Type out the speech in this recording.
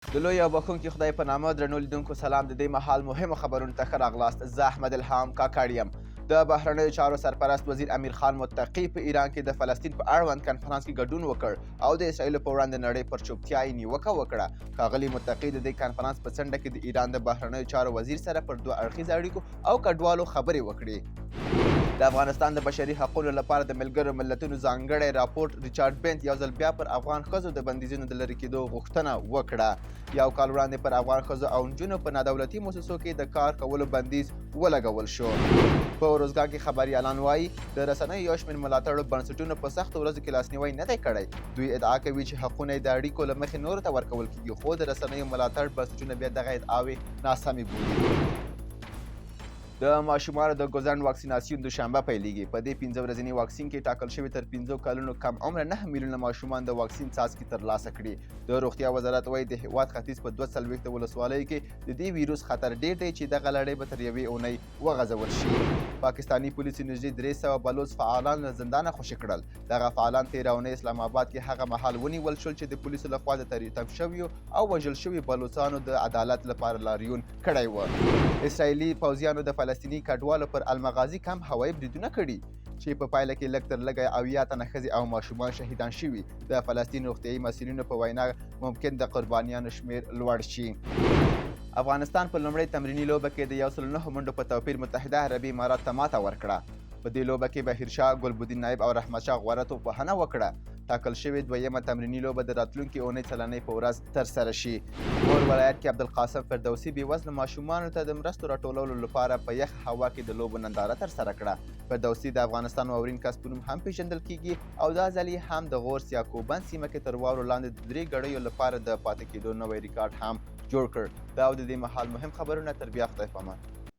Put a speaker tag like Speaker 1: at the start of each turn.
Speaker 1: د لوی او بخښونکي خدای په نامه، درنو لیدونکو سلام. د دې مهال مهمو خبرونو ته ښه راغلاست. زه احمد الهام کاکړ یم. د بهرنیو چارو سرپرست وزیر امیر خان متقي په ایران کې د فلسطین په اړوند کنفرانس کې ګډون وکړ او د اسراییل په وړاندې نړۍ پر چوپتیا یې نیوکه وکړه. ښاغلي متقي د دې کنفرانس په څنډه کې د ایران د بهرنیو چارو وزیر سره پر دوه اړخیزه اړیکو او کډوالو خبرې وکړې. د افغانستان د بشري حقونو لپاره د ملګرو ملتونو ځانګړی راپورټ ریچارډ بنت یو ځل بیا پر افغان ښځو د بندیزونو د لرې کېدو غوښتنه وکړه. یو کال وړاندې پر افغان ښځو او نجونو په نادولتي موسسو کې د کار کولو بندیز ولګول شو. په ارزګان کې خبریالان وايي، د رسنیو یو شمېر ملاتړو بنسټونو په سختو ورځو کې لاسنیوی نه دی کړی. دوی ادعا کوي چې حقونه یې د اړیکو له مخې نورو ته ورکول کېږي، خو د رسنیو ملاتړ بنسټونه بیا دغه ادعاوې ناسمې بولي. د ماشومانو د ګوزڼ واکسیناسیون دوشنبه پیلېږي. په دې 5 ورځني واکسین کې ټاکل شوې تر 5 کلونو کم عمره 9 میلیونه ماشومان د واکسین څاڅکي ترلاسه کړي. د روغتیا وزارت وایي، د هېواد ختیځ په 42 ولسوالیو کې د دې ویروس خطر ډېر دی چې دغه لړۍ به تر یوې اونۍ وغځول شي. پاکستاني پولیسو نږدې 300 بلوڅ فعالان له زندانه خوشې کړل. دغه فعالان تېره اونۍ اسلام آباد کې هغه مهال ونیول شول چې د پولیسو لخوا د تري تم شویو او وژل شویو بلوڅانو د عدالت لپاره لاریون کړی و. اسراییلي پوځیانو د فلسطیني کډوالو پر المغازي کمپ هوایي بریدونه کړي چې په پایله کې لږ تر لږه 70 تنه ښځې او ماشومان شهیدان شوي. د فلسطین روغتیايي مسؤلینو په وینا ممکن د قربانیانو شمېر لوړ شي. افغانستان په لومړۍ تمریني لوبه کې د 109 منډو په توپیر متحده عربي امارات ته ماته ورکړه. په دې لوبه کې بهیر شاه، ګلبدین نایب او رحمت شاه غوره توپوهنه وکړه. ټاکل شوې دویمه تمریني لوبه د راتلونکې اونۍ څلنۍ په ورځ ترسره شي. غور ولایت کې عبدالقاسم فردوسي بېوزلو ماشومانو ته د مرستو راټولولو لپاره په یخه هوا کې د لوبو ننداره ترسره کړه. فردوسي د افغانستان واورین کس په نوم هم پېژندل کېږي او دا ځل یې هم د غور سیاکوبند سیمه کې تر واورو لاندې د 3 ګړیو لپاره د پاتې کېدو نوی ریکارډ هم جوړ کړ. دا او د دې مهال مهم خبرونه. تر بیا خدای پامان.